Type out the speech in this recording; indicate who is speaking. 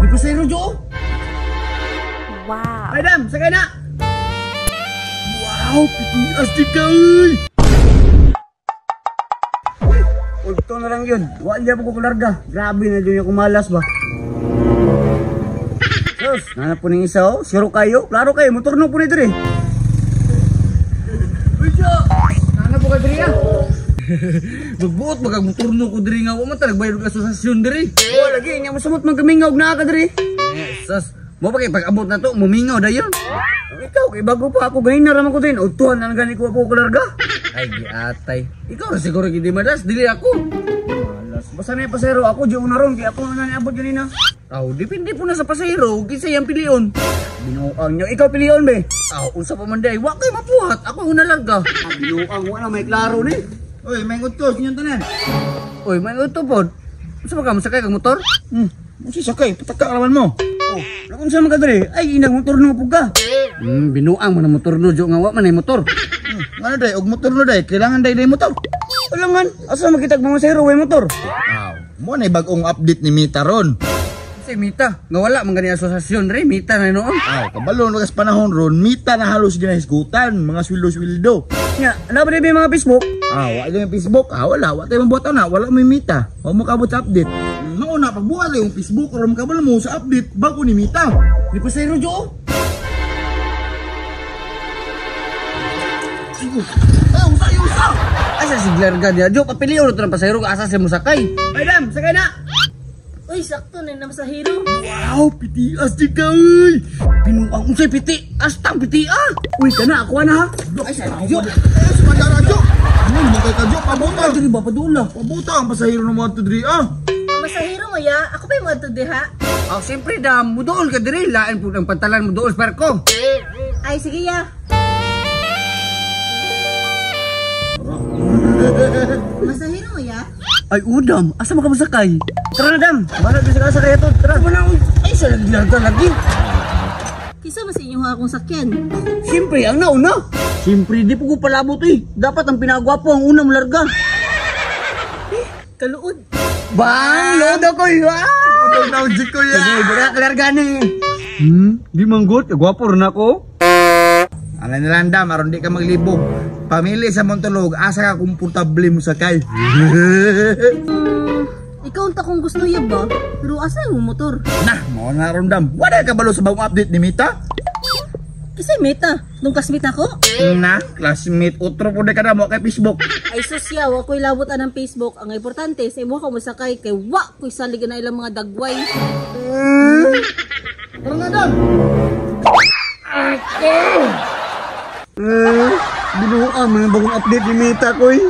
Speaker 1: Di pasahero, Jo.
Speaker 2: Wow.
Speaker 1: Ay, dam, sakay na. Wow, pitias di ka, uy. Ulto na lang yun. Wala niya po ko kularga. Grabe na dyan yung kumalas ba. Sus, nanap po ng isa oh. Siro kayo. Klaro kayo, motor na po ni diri. Uy, Jo! Nanap po kayo diri ah.
Speaker 3: Magbuot magagmotorno ko diri nga wa man ta nagbayad og asosasyon diri.
Speaker 1: Oh, lagi nya mosumot man kamingaw og naa ka diri.
Speaker 3: Sus, mo pa kay pag-abot na to, mumingaw dayon.
Speaker 1: Ikaw kay bago pa ako ganin na raman ko din. Ultuhan na lang gani ko po kularga.
Speaker 3: Ay giatay. Ikaw ra siguro gid madas, dili ako.
Speaker 1: Malas. Basta na yung pasahero ako di una ron kay ako na niabot ganina.
Speaker 3: Aw, depende po na sa pasahero, kinsa iyang pilion.
Speaker 1: Binuang nyo. Ikaw pilion be.
Speaker 3: Aw, unsa pa man day, wa kay mapuhat, ako una lang ka.
Speaker 1: Ah, binuang wala may klaro ni.
Speaker 4: Uy, may utos inyong tanan.
Speaker 3: Oy, may uto pod. Unsa ba ka mosakay kag motor?
Speaker 4: Unsa sakay, pataka raman mo.
Speaker 1: Oh, lakon sa mga diri. Ay inang motor no pug ka.
Speaker 3: Binuang man ang motor no, Jo nga wa man ay motor.
Speaker 4: Ngano day, og motor no day, kailangan day day motor.
Speaker 1: Walangan, asa makitag mga pasahero way motor?
Speaker 4: Aw, mo na bag-ong update ni Mita ron.
Speaker 3: Kasi Mita, nga wala man gani asosasyon re, Mita na noon.
Speaker 4: Aw, kabalo no kas panahon ron, Mita na halos ginahisgutan, mga sweldo-sweldo.
Speaker 1: Nya, ano ba di mga Facebook?
Speaker 4: Ah, wa yung Facebook. Ah, wala, wa tayo mabuhat na, wala may Mita. Wa mo kabot sa update. Mauna pagbuhat yung Facebook ron kabalo mo sa update bago ni Mita.
Speaker 1: Di pasahero Jo.
Speaker 4: Ay, usa, usa.
Speaker 3: Asa si Glarga diya, Jo, papilion na to ng pasahero asa siya mosakay.
Speaker 1: Ay dam, sakay na.
Speaker 5: Uy, sakto na yung masahero.
Speaker 1: Wow, pitias di ka uy.
Speaker 3: Binuang unsay piti, astang piti ah.
Speaker 1: Uy, kana ako na ha.
Speaker 3: Ay sa Jo.
Speaker 4: Ay, sa mandara, Jo. Ano mo kay ka, Jo? Pabuta.
Speaker 3: Diri ba padula?
Speaker 4: Pabuta ang pasahero ng mga diri ah.
Speaker 5: Masahero mo ya, ako pa yung mga diha.
Speaker 3: Aw, siyempre dam, muduol ka diri, lain pud ang pantalan muduol sa barko.
Speaker 5: Ay, sige ya. Masahero mo ya?
Speaker 3: Ay udam, asa man ka mosakay?
Speaker 1: Tara na dam. Balag sa kasa kaya to. Tara.
Speaker 3: Wala ay sa Glarga lagi.
Speaker 5: Kisa mas inyo akong sakyan.
Speaker 1: Siyempre, ang nauna.
Speaker 3: Siyempre di po ko palabot eh. Dapat ang pinagwapo ang unang larga.
Speaker 5: Kaluod.
Speaker 1: Bang, lodo ko ah.
Speaker 4: Udaw na jud ko ya.
Speaker 1: Sige, bura kalarga ni.
Speaker 3: Di manggot, gwapo rin ako.
Speaker 4: Ala na lang dam, aron di ka maglibog. Pamili sa Montolog, asa ka komportable mo sakay.
Speaker 5: Ikaw unta kung gusto ya ba? Pero asa yung motor?
Speaker 4: Nah, mo na ron dam. Wala ka balo sa bagong update ni Mita?
Speaker 5: Kasi meta, nung kasmit ako.
Speaker 4: Na, classmate utro po di ka na mo kay Facebook.
Speaker 5: Ay susya, wa ko'y labot anang Facebook. Ang importante sa imo ka mosakay kay wa ko'y salig na ilang mga dagway.
Speaker 4: Tara na dam.
Speaker 1: Binuang mga bagong update ni Mita ko eh.